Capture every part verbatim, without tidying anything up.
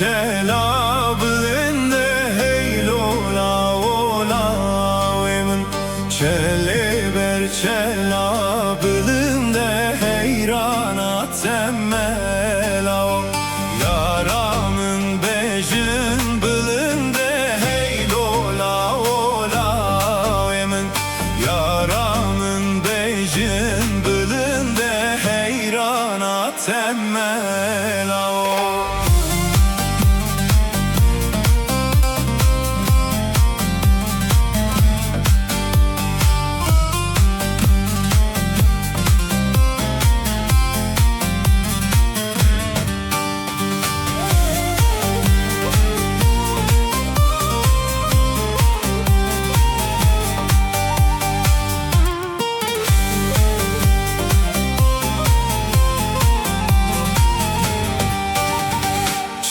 Çela bilind e hey lola ola wê min. Çelê ber çela bilind e heyrana temela o. Yara min bejin bilind e hey lola ola wê min. Yara min bejin bilind e heyrana temela o.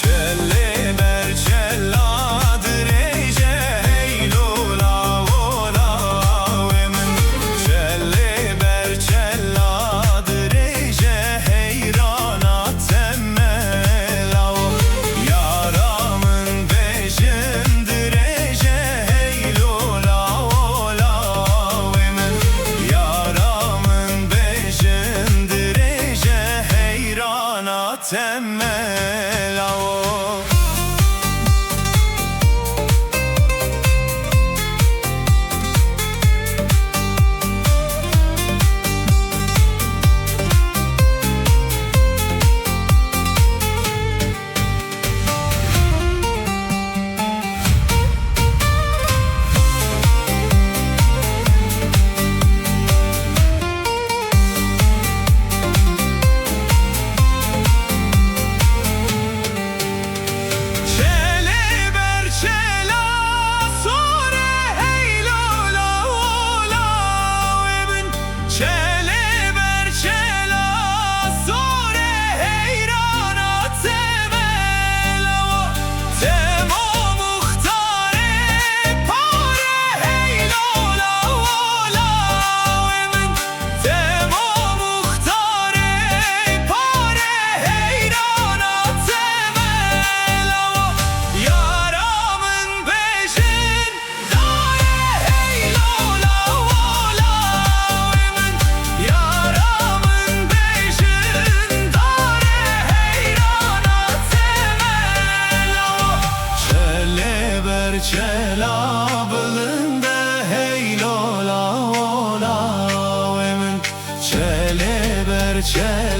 Çelê ber çela dirêj e hey lola ola wê min. Çelê ber çela dirêj e heyrana temela o. Yara min bejin dirêj e hey lola ola wê min. Yara min bejin dirêj e heyrana temela o. Çelê ber çela sor e hey lola ola wê min. Çelê ber çela sor e heyrana temela o. Temo muxtarê par e hey lola ola wê min. Temo muxtarê par e heyrana temela o. Yara min bejin dare hey lola ola wê min. Yara min bejin dare heyrana temela o. Çelê ber çela bilind e hey lola ola wê min. Çelê ber çela